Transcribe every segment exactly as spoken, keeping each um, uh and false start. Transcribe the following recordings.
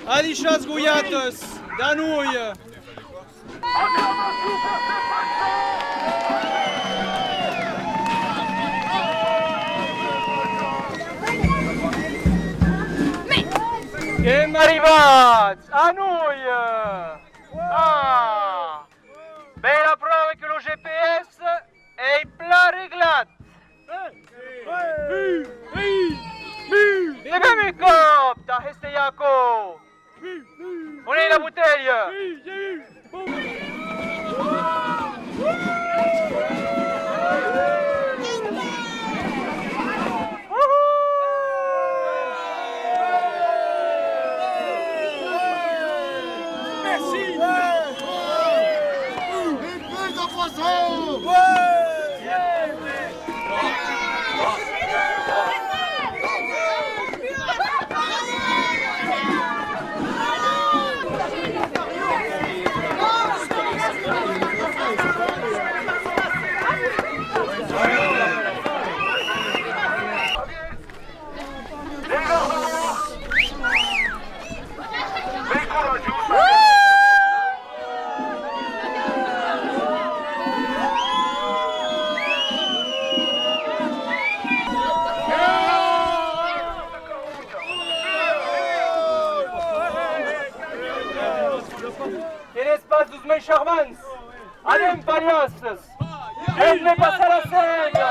Adishatz, gojatas, d'anoia! Qu'èm arribats! Anoia! Ah! Bèla pròva que lo G P S ei plan reglat! E ben, un còp, tà hestejar aquò! On ei la botelha? Merci! Une bulle de poisson! Que n'es pas deus mei charmants! Anem, palhassas! Hèm-ne passar la sèga!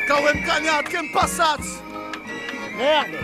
Qu'auem ganhat, qu'èm passats! Merde!